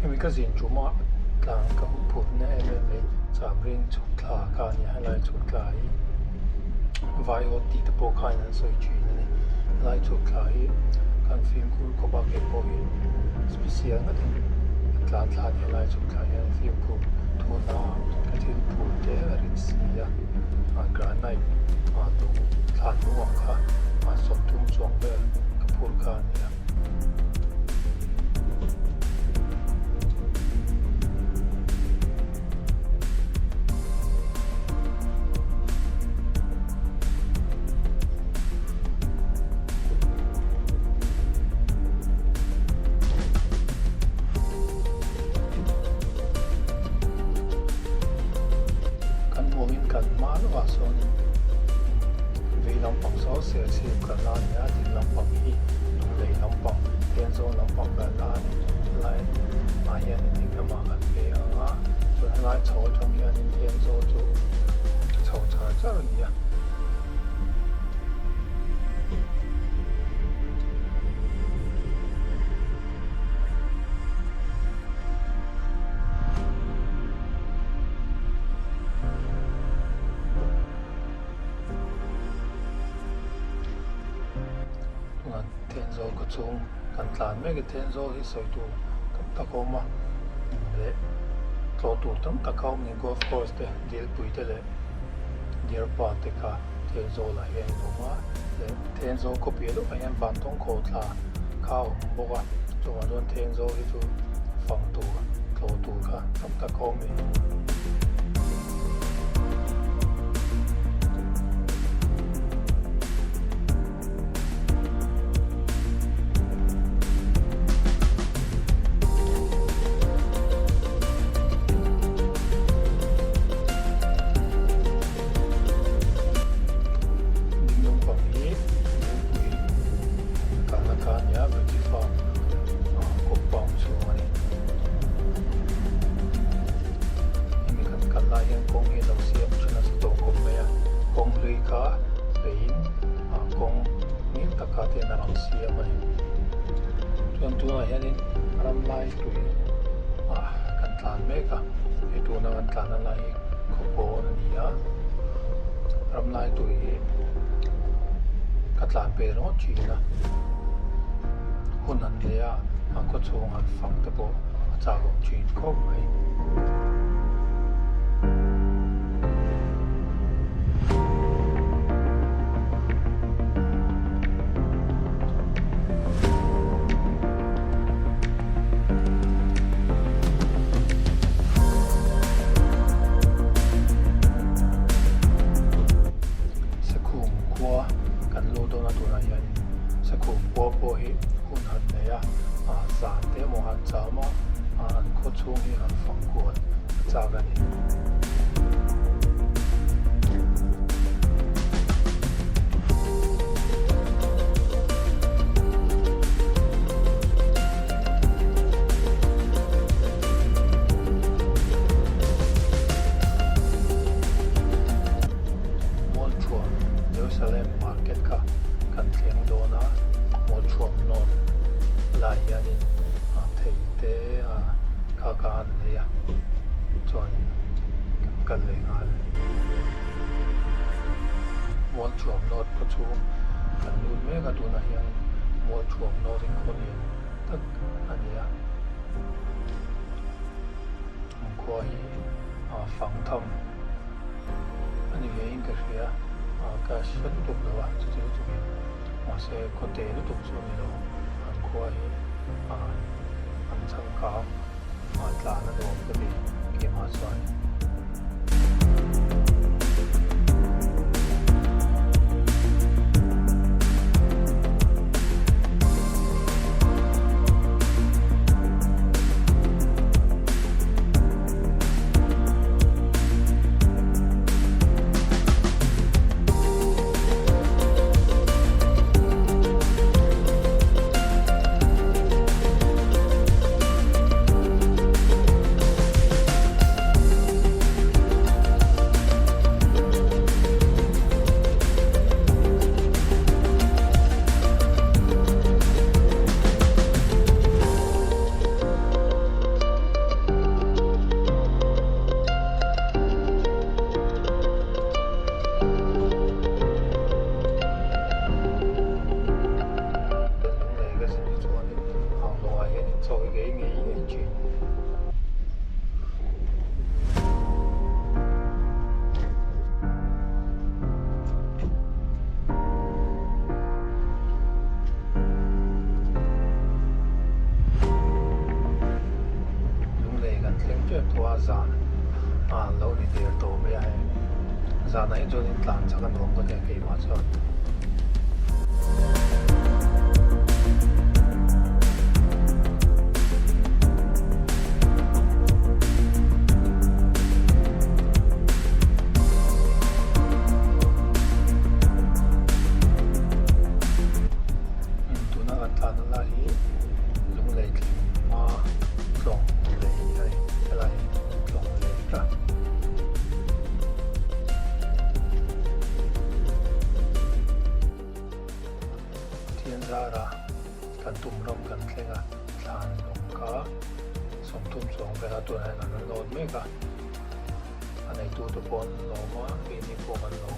Hemi ka zin ṭuma tlan ka huphurhna em em mai chamring chhuk thla kha a ni a, helai chhuk thla hi vaiawt tih te pawh khain an sawi ṭhin a ni. Helai chhuk thla hi kan fimkhur khawp a keipawh hi special ngatin ka tlan thla a ni helai chhuk thla hian fimkhur thuna ka thil phur te a rit si a, granite lung thlan lung ang kha 30 chuang vel ka phur kha a ni a. Kan hmuangin kan hma lawkah sawnin vei lampang saw Serchhip kalna a ni a, ding lampang hi Lunglei lampang, Thenzawl lampang kalna a ni. Helai ah hianin ding lamah kan pe ang a, chuan helai chho atang hianin Thenzawl chu a chho char char a ni a. Tunah Thenzawl khaw chhung kan tlan mek a, Thenzawl hi sawi tur tam tak a awm a leh tlawh tur tam tak a awm a ni golf course te Dilpui te leh Deer Park te kha Thenzawl ah hian an awm a leh Thenzawl khaw piah lawkah hian Vantawng khawhthla kha a awm bawk a chuvang chuan Thenzawl hi chu fang tur tlawh tur kha tam tak a awm a ni. Ding lampang hi Lungpui kalna kha a ni a, Veggie Farm compound chhung a ni. Hemi kan kal lai hian kawng hi a lo siam tha nasa tawh khawp mai a, kawng hlui kha peihin kawng ngil taka te hian a rawn siam a ni. Chuan tunah hianin ram lai tui ah kan tlan mek a, hei tuna kan tlanna lai hi khaw pawn a ni a, ram lai tui hi ka tlan ve ringawt thin a, hun an nei a, an khaw chhung han fang te pawh a chak awm thin khawp mai. Sakhum khua kan luh dawn a tunah hianin Sakhum khua pawh hi hun han nei a, zan te emaw han cham a, an khaw chhung hi han fang kual a chak a ni. Mualthuam Jerusalem market kha kan thleng dawn a, Mualthuam North lai hianin thei te kha kha an nei a, chuanin kan kal leh nghal. Mualthuam North khaw chhung kan lut mek a, tunah hian Mualthuam North hi khaw lian tak a ni a. An khua hi fang tham a ni ve in ka hria ka hre lutuk lo a chuti lutuk in mahse khaw te lutuk chu a ni lo an khua hi an changkang tlan a nuam ka ti keimah chuan. tep tawh a zan ah an lo ni der tawh mai a hei zanah hi chuan in tlan chak a nuam ka nia keimah chuan. Tuna kan tlan na lai hi lunglei tling hma tlawng lei a ni helai hi tlawng lei ta. Pathian zara kan tum ram kan thleng a thlan lawng kha 30 chuang vela tunah hian an load mek a a neitu te pawh an lawm a keini pawh kan lawm.